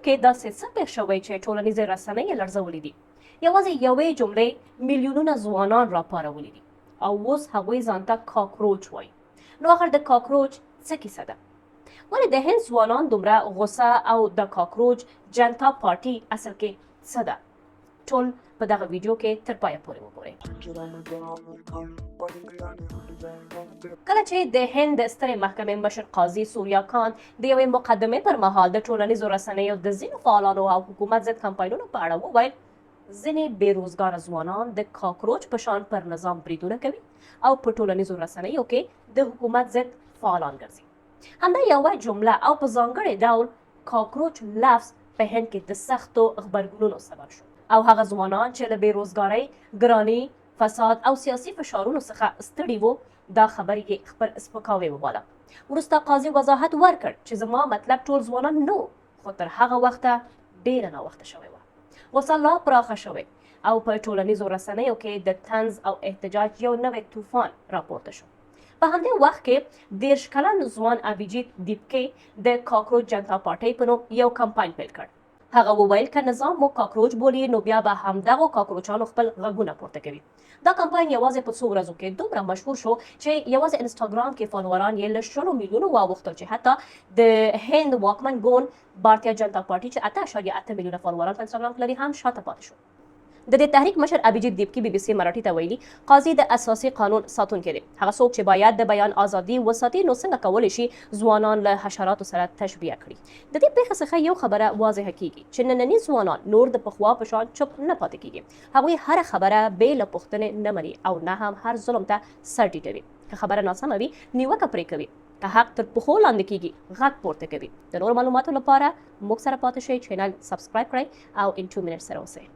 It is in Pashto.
کې داسې څه پېښ شوی چې ټولنیزې رسنۍ یې لړزولې دي؟ یوازې یوې جملې میلیونونه ځوانان راپارولي دي او اوس هغوی ځانته کاکروچ وایي. نو اخر د کاکروچ څه کیسه ده؟ ولې د هند ځوانان دومره غوسه او د کاکروچ جنتا پارټي اصل کې څه ده؟ ټول په دغه ویډیو کې تر پایه پورې وګورئ. کله چې د هند د سترې محکمې مشر قاضي سوریا کانت د یوې مقدمې پر مهال د ټولنیزو رسنیو د ځینو فعالانو او حکومت ضد کمپاینونو په اړه وویل، ځینې بې روزګاره ځوانان د کاکروچ په شان پر نظام بریدونه کوي او په ټولنیزو رسنیو کې د حکومت ضد فعالان ګرځي. همدا یوه جمله او په ځانګړې ډول کاکروچ لفظ په هند کې د سختو غبرګونونو سبب شو او هغه ځوانان چې له بې روزګارۍ، ګراني، فساد او سیاسي فشارونو څخه ستړي وو، دا خبرې یې خپل سپکاوی وباله. وروسته قاضي وضاحت ورکړ چې زما مطلب ټول ځوانان نه وو، خو تر هغه وخته ډېره ناوخته شوې وه. غوسه لا پراخه شوې او په ټولنیزو رسنیو کې د طنز او احتجاج یو نوی طوفان راپورته شو. په همدې وخت کې 30 کلن ځوان ابیجیت دیپکې د کاکروچ جنتا پارټۍ په نوم یو کمپاین پیل کړ. هغه وویل، که نظام مو کاکروچ بولي، نو بیا به همدغو کاکروچانو خپل غږونه پورته کوي. دا کمپاین یوازې په څو ورځو کې دومره مشهور شو چې یوازې انسټاګرام کې فالووران یې له 20 میلیونو واوښتل، چې حتی د هند واکمن ګوند بارتیا جنتا پارټي چې 8.8 میلیونه فالووران په انسټاګرام کې لري هم شاته پاتې شو. د دې تحریک مشر ابیجیت دیپکي بي بي سي مراټي ته ویلي، قاضي د اساسي قانون ساتونکی دی، هغه څوک چې باید د بیان ازادي وساتي، نو څنګه کولی شي ځوانان له حشراتو سره تشبیه کړي؟ د دې پېښې څخه یو خبره واضحه کېږي چې ننني ځوانان نور د پخوا په شان چوپ نه پاتې کېږي. هغوی هره خبره بې له پوښتنې نه مني او نه هم هر ظلم ته سر ټیټوي. که خبره ناسمه وي، نیوکه پرې کوي. که حق تر پښو لاندې کېږي، غږ پورته کوي. د نورو معلوماتو لپاره موږ سره پاتې شئ، چینل سبسکرایب کړئ او ان 2 منټس سره اوسئ.